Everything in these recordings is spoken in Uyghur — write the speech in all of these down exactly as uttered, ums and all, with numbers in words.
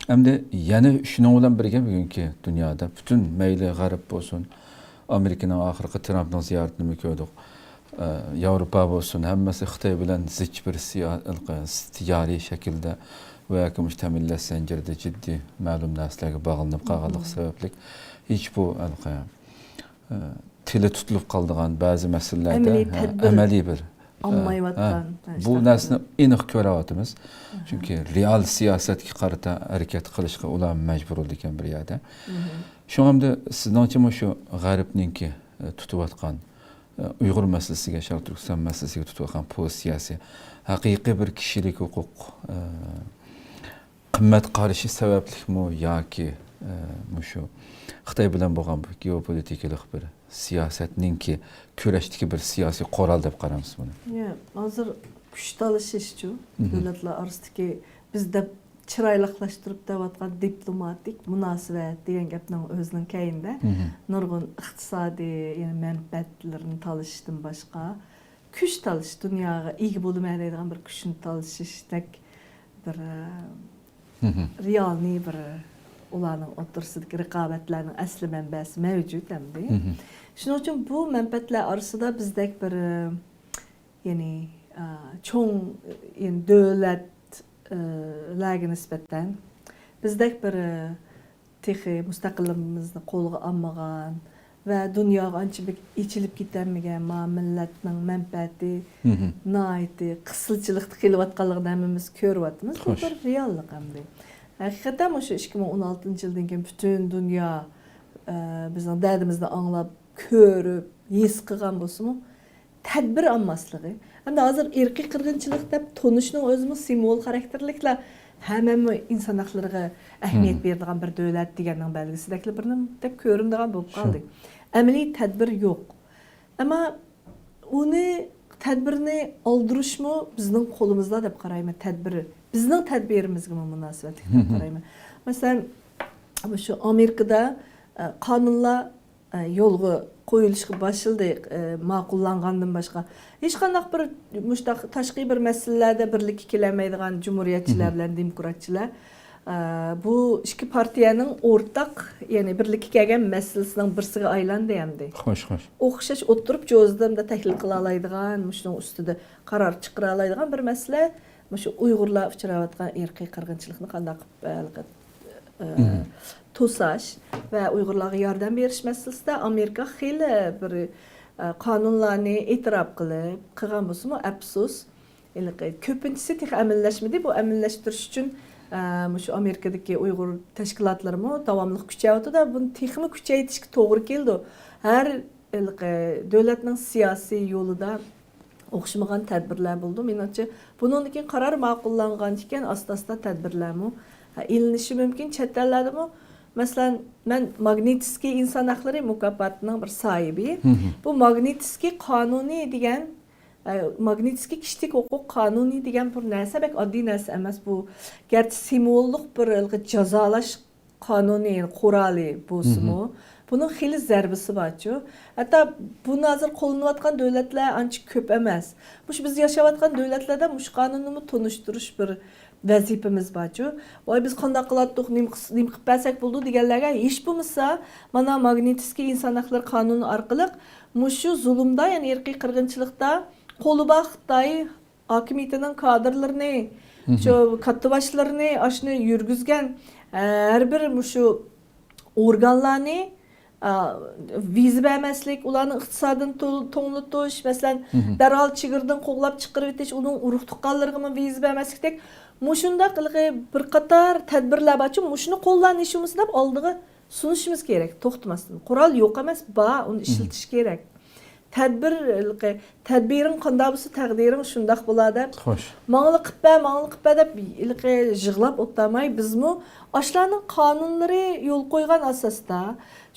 ئەمدى يەنە شۇنىڭ بىلەن بىرگە، بۈگۈنكى دۇنيادا پۈتۈن، مەيلى غەرب بولسۇن، ئامېرىكىنىڭ ئاخىرقى ترامپنىڭ زىيارىتىنىمۇ كۆردۇق. ئە، ياۋروپا بولسۇن، ھەممىسى خىتاي بىلەن زىچ بىر سىيا-، تىجارىي شەكىلدە ۋە ياكى مۇشۇ تەمىنلەش زەنجىرىدە جىددىي مەلۇم نەرسىلەرگە باغلىنىپ قالغانلىقى سەۋەبلىك، ھېچ بۇ، ھېلىقى، ئە، تىلى تۇتۇلۇپ قالىدىغان بەزى مەسىلىلەردە، ئەمەلىي ھە، تەدبىر ئەمەلىي بىر، ئالمايۋاتقان، ھە، ھە، بۇ نەرسىنى ئېنىق كۆرۈۋاتىمىز. چۈنكى رېئال سىياسەتكە قارىتا ھەرىكەت قىلىشقا ئۇلار مەجبۇر بولىدىكەن بىر يەردە. شۇڭا ئەمدى سىزنىڭچە مۇشۇ غەربنىڭكى، ئە، تۇتۇۋاتقان، ئە، ئۇيغۇر مەسىلىسىگە، شەرقىي تۈركىستان مەسىلىسىگە تۇتۇۋاتقان پوزىتسىيەسى ھەقىقىي بىر كىشىلىك ھوقۇق، ئە، قىممەت قارىشى سەۋەبلىكمۇ ياكى، ئە، مۇشۇ خىتاي بىلەن بولغان بۇ گېئوپولىتىكىلىق بىر سىياسەتنىڭكى كۈرەشتىكى بىر سىياسىي قورال دەپ قارايمىز بۇنى؟ ياق، ھازىر كۈچ تالىشىشچۇ، دۆلەتلەر ئارىسىدىكى، بىز دەپ چىرايلىقلاشتۇرۇپ دەۋاتقان دىپلوماتىك مۇناسىۋەت دېگەن گەپنىڭ ئۆزىنىڭ كەينىدە نۇرغۇن ئىقتىسادىي، يەنى مەنپەئەتلىرىنى تالىشىشتىن باشقا، كۈچ تالىشىش، دۇنياغا ئىگە بولىمەن دەيدىغان بىر كۈچنى تالىشىشتەك بىر، ئە، رېئالنىي بىر ئۇلارنىڭ ئوتتۇرىسىدىكى رىقابەتلەرنىڭ ئەسلى مەنبەسى مەۋجۇت ئەمدى. شۇنىڭ ئۈچۈن بۇ مەنپەئەتلەر ئارىسىدا بىزدەك بىر، ئە، يەنى، ئە، چوڭ، يەنى دۆلەت، ئە، لەرگە نىسبەتەن بىزدەك بىر، ئە، تېخى مۇستەقىللىقىمىزنى قولغا ئالمىغان ۋە دۇنياغا ئانچە بەك ئېچىلىپ كېتەلمىگەن ما مىللەتنىڭ مەنپەئەتى ناھايىتى قىسىلچىلىقتا قېلىۋاتقانلىقىنى ھەممىمىز كۆرۈۋاتىمىز. بۇ بىر رېئاللىق ئەمدى. ھەقىقەتەن مۇشۇ ئىككى مىڭ ئون ئالتىنچى يىلدىن كېيىن پۈتۈن دۇنيا، ئە، بىزنىڭ دەردىمىزنى ئاڭلاپ، كۆرۈپ، ھېس قىلغان بولسىمۇ، تەدبىر ئالماسلىقى. ئەمدى ھازىر ئىرقىي قىرغىنچىلىق دەپ تونۇشنىڭ ئۆزىمۇ سىمۋول خاراكتېرلىكلا، ھەممىمۇ ئىنسان ھەقلىرىغا ئەھمىيەت بېرىدىغان بىر دۆلەت دېگەننىڭ بەلگىسىدەكلا بىر نېمە دەپ كۆرۈنىدىغان بولۇپ قالدى. ئەمەلىي تەدبىر يوق. ئەمما ئۇنى، تەدبىرنى ئالدۇرۇشمۇ بىزنىڭ قولىمىزدا دەپ قارايمەن، تەدبىر. بىزنىڭ تەدبىرىمىزگىمۇ مۇناسىۋەتلىك دەپ قارايمەن. مەسىلەن، مۇشۇ ئامېرىكىدا، ئە، قانۇنلار ئە، يولغا قويۇلۇشقا باشلىدى، ئە، ماقۇللانغاندىن باشقا. ھېچقانداق بىر مۇشۇنداق تاشقى بىر مەسىلىلەردە بىرلىككە كېلەلمەيدىغان جۇمھۇرىيەتچىلەر بىلەن دېموكراتچىلار، ئە، بۇ ئىككى پارتىيەنىڭ ئورتاق، يەنى بىرلىككە كەلگەن مەسىلىسىنىڭ بىرسىگە ئايلاندى ئەمدى. خوش، خوش. ئوخشاش ئولتۇرۇپ جوزىدىمدا تەھلىل قىلالايدىغان، مۇشۇنىڭ ئۈستىدە قارار چىقىرالايدىغان بىر مەسىلە. مۇشۇ ئۇيغۇرلار ئۇچراۋاتقان ئىرقىي قىرغىنچىلىقنى قانداق قىلىپ، ئە، توساش ۋە ئۇيغۇرلارغا ياردەم بېرىش مەسىلىسىدە ئامېرىكا خېلى بىر، ئە، قانۇنلارنى ئېتىراپ قىلىپ قىلغان بولسىمۇ، ئەپسۇس، ھېلىقى كۆپىنچىسى تېخى ئەمەلىيلەشمىدى. بۇ ئەمەلىيلەشتۈرۈش ئۈچۈن، ئە، مۇشۇ ئامېرىكىدىكى ئۇيغۇر تەشكىلاتلىرىمۇ داۋاملىق كۈچەۋاتىدۇ. بۇنى تېخىمۇ كۈچەيتىشكە توغرا كېلىدۇ. ھەر ھېلىقى دۆلەتنىڭ سىياسىي يولىدا ئوخشىمىغان تەدبىرلەر بولىدۇ. مېنىڭچە، بۇنىڭدىن كېيىن قارار ماقۇللانغان ئىكەن، ئاستا-ئاستا تەدبىرلەرمۇ، ھە، ئېلىنىشى مۇمكىن. چەت ئەللەردىمۇ، مەسىلەن، مەن ماگنىتسكىي ئىنسان ھەقلىرى مۇكاپاتىنىڭ بىر ساھىبى. بۇ ماگنىتسكىي قانۇنى دېگەن، ئە، ماگنىتسكىي كىشىلىك ھوقۇق قانۇنى دېگەن بىر نەرسە، بەك ئاددىي نەرسە ئەمەس. بۇ گەرچە سىمۋوللۇق بىر ھېلىقى جازالاش قانۇنى، يەنى قورالى بولسىمۇ، بۇنىڭ خېلى زەربىسى بارچۇ. ھەتتا بۇنى ھازىر قوللىنىۋاتقان دۆلەتلەر ئانچە كۆپ ئەمەس. مۇشۇ بىز ياشاۋاتقان دۆلەتلەردە مۇشۇ قانۇننىمۇ تونۇشتۇرۇش بىر ۋەزىپىمىز بارچۇ. ۋاي، بىز قانداق قىلاتتۇق، نېمە قىس-، نېمە قىلىپ بەرسەك بولىدۇ دېگەنلەرگە ھېچ بولمىسا، مانا ماگنىتسكىي ئىنسان ھەقلىرى قانۇنى ئارقىلىق مۇشۇ زۇلۇمدا، يەنى ئىرقىي قىرغىنچىلىقتا قولى بار خىتاي ھاكىمىيىتىنىڭ كادىرلىرىنى، شۇ كاتتىباشلىرىنى، ئاشۇنى يۈرگۈزگەن، ئە، ھەر بىر مۇشۇ ئورگانلارنى، ئا، ۋىزا بەرمەسلىك، ئۇلارنىڭ ئىقتىسادىنى تو-، توڭلىتىش، مەسىلەن، دەرھال چېگرىدىن قوغلاپ چىقىرىۋېتىش، ئۇنىڭ ئۇرۇق تۇغقانلىرىغىمۇ ۋىزا بەرمەسلىكتەك مۇشۇنداق ھېلىقى بىر قاتار تەدبىرلەر بارچۇ، مۇشۇنى قوللان ھېچ بولمىسا دەپ ئالدىغا سۇنۇشىمىز كېرەك، توختىماستىن. قورال يوق ئەمەس، بار، ئۇنى ئىشلىتىش كېرەك. تەدبىر، ھېلىقى، تەدبىرىڭ قانداق بولسا، تەقدىرىڭ شۇنداق بولا دەپ، خوش، ماڭىلا قىپ بەر، ماڭىلا قىپ بەر دەپ، ھېلىقى يىغلاپ ئولتۇرماي، بىزمۇ ئاشۇلارنىڭ قانۇنلىرى يول قويغان ئاساستا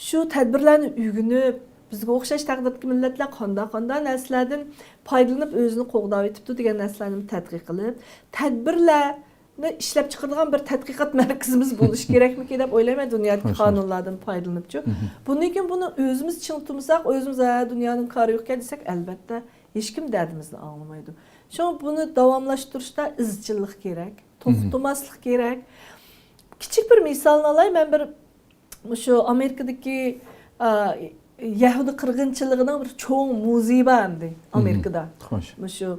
شۇ تەدبىرلەرنى ئۆگىنىپ، بىزگە ئوخشاش تەقدىردىكى مىللەتلەر قانداق، قانداق نەرسىلەردىن پايدىلىنىپ ئۆزىنى قوغداۋېتىپتۇ دېگەن نەرسىلەرنى تەتقىق قىلىپ، تەدبىرلەر ئىشلەپ چىقىرىدىغان بىر تەتقىقات مەركىزىمىز بولۇشى كېرەكمىكىن دەپ ئويلايمەن، دۇنيادىكى قانۇنلاردىن پايدىلىنىپچۇ. بۇندىن كېيىن بۇنى ئۆزىمىز چىڭ تۇتمىساق، ئۆزىمىز، ھە، دۇنيانىڭ كارى يوقكەن دېسەك، ئەلۋەتتە، ھېچكىم دەردىمىزنى ئاڭلىمايدۇ. شۇڭا بۇنى داۋاملاشتۇرۇشتا ئىزچىللىق كېرەك، توختىماسلىق كېرەك. كىچىك بىر مىسالنى ئالاي، مەن بىر مۇشۇ ئامېرىكىدىكى، ئا، يەھۇدىي قىرغىنچىلىقىنىڭ بىر چوڭ مۇزېيى بار ئەمدى ئامېرىكىدا. خوش. مۇشۇ،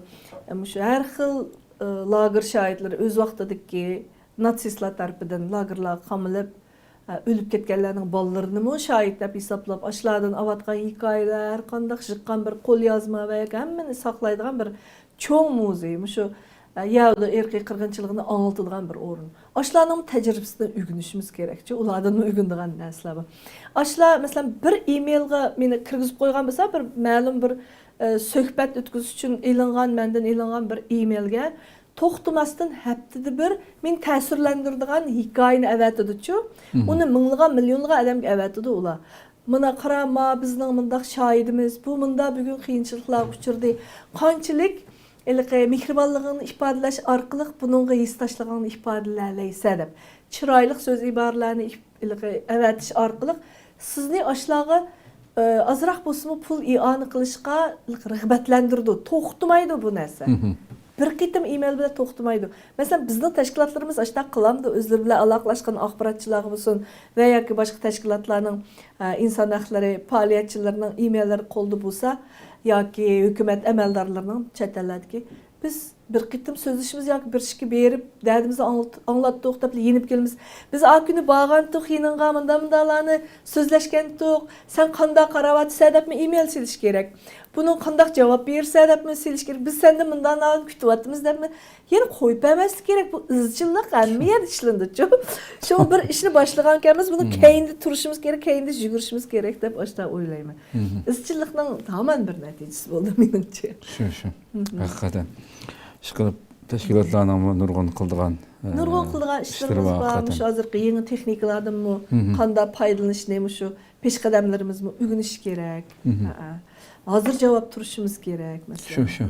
مۇشۇ ھەر خىل، ئا، لاگېر شاھىتلىرى ئۆز ۋاقتىدىكى ناتسىستلار تەرىپىدىن لاگېرلارغا قامىلىپ، ئا، ئۆلۈپ كەتكەنلەرنىڭ بالىلىرىنىمۇ شاھىت دەپ ھېسابلاپ، ئاشۇلاردىن ئاۋاتقان ھېكايىلەر، ھەر قانداق يىغقان بىر قوليازما ۋە ھەممىنى ساقلايدىغان بىر چوڭ مۇزېي، مۇشۇ، ئە، يەھۇدىي ئىرقىي قىرغىنچىلىقىنى ئاڭلىتىدىغان بىر ئورۇن. ئاشۇلارنىڭ تەجرىبىسىدىن ئۆگىنىشىمىز كېرەكچۇ، ئۇلاردىنمۇ ئۆگىنىدىغان نەرسىلەر بار. ئاشۇلار، مەسىلەن، بىر ئىمېيلغا مېنى كىرگۈزۈپ قويغان بولسا، بىر مەلۇم بىر، ئە، سۆھبەت ئۆتكۈزۈش ئۈچۈن ئېلىنغان، مەندىن ئېلىنغان بىر ئىمېيلگە توختىماستىن ھەپتىدە بىر مېنى تەسىرلەندۈرىدىغان ھېكايىنى ئەۋەتىدۇچۇ. ئۇنى مىڭلىغان، مىليونلىغان ئادەمگە ئەۋەتىدۇ ئۇلار. مانا قارا، ما بىزنىڭ مۇنداق شاھىدىمىز، بۇ مۇنداق بۈگۈن قىيىنچىلىقلارغا ئۇچرىدى. قانچىلىك ھېلىقى مېھرىبانلىقىڭنى ئىپادىلەش ئارقىلىق بۇنىڭغا ھېسداشلىقىڭنى ئىپادىلەيسەن دەپ، چىرايلىق سۆز ئىبارىلەرنى ئىپ-، ھېلىقى ئەۋەتىش ئارقىلىق سىزنى ئاشۇلارغا، ئە، ئازراق بولسىمۇ پۇل ئىئانە قىلىشقا ھېلىقى رىغبەتلەندۈرىدۇ. توختىمايدۇ بۇ نەرسە. بىر قېتىم ئىمېيل بىلەن توختىمايدۇ. مەسىلەن، بىزنىڭ تەشكىلاتلىرىمىز ئاشۇنداق قىلامدۇ، ئۆزلىرى بىلەن ئالاقىلاشقان ئاخباراتچىلارغا بولسۇن ۋە ياكى باشقا تەشكىلاتلارنىڭ، ئە، ئىنسان ھەقلىرى پائالىيەتچىلىرىنىڭ ئىمېيللىرى قولدا بولسا ياكى ھۆكۈمەت ئەمەلدارلىرىنىڭ چەت ئەللەردىكى، بىز بىر قېتىم سۆزلىشىمىز ياكى بىر ئىشكە بېرىپ دەردىمىزنى ئاڭلىت-، ئاڭلاتتۇق دەپ يېنىپ كېلىمىز. بىز ئا كۈنى بارغانتۇق يېنىڭغا، مۇنداق مۇنداقلارنى سۆزلەشكەنتۇق، سەن قانداق قاراۋاتىسەن دەپمۇ ئىمېيل سېلىش كېرەك. بۇنىڭ قانداق جاۋاب بېرىسەن دەپمۇ سېلىش كېرەك. بىز سەندىن مۇنداق نانى كۈتۈۋاتىمىز دەپمۇ يەنە قويۇپ بەرمەسلىك كېرەك. بۇ ئىزچىللىق ھەممە يەردە ئىشلىنىدىچۇ. شۇڭا بىر ئىشنى باشلىغانكەنمىز، بۇنىڭ كەينىدە تۇرۇشىمىز كېرەك، كەينىدە يۈگۈرۈشىمىز كېرەك دەپ ئاشتا ئويلايمەن. ئىزچىللىقنىڭ ھامان بىر نەتىجىسى بولدى مېنىڭچە. شۇ، شۇ. ھەقىقەتەن. ئىشقىلىپ تەشكىلاتلارنىڭمۇ نۇرغۇن قىلىدىغان، ئە، نۇرغۇن قىلىدىغان ئىشلىرى ئىشلىرىمىز بار، بار. ھەقىقەتەن. مۇشۇ ھازىرقى يېڭى تېخنىكىلاردىنمۇ قانداق پايدىلىنىشنى مۇشۇ پېشقەدەملىرىمىزمۇ ئۆگىنىشى كېرەك. ھەئە. ھازىر جاۋاب تۇرۇشىمىز كېرەك، مەسىلەن. شۇ، شۇ.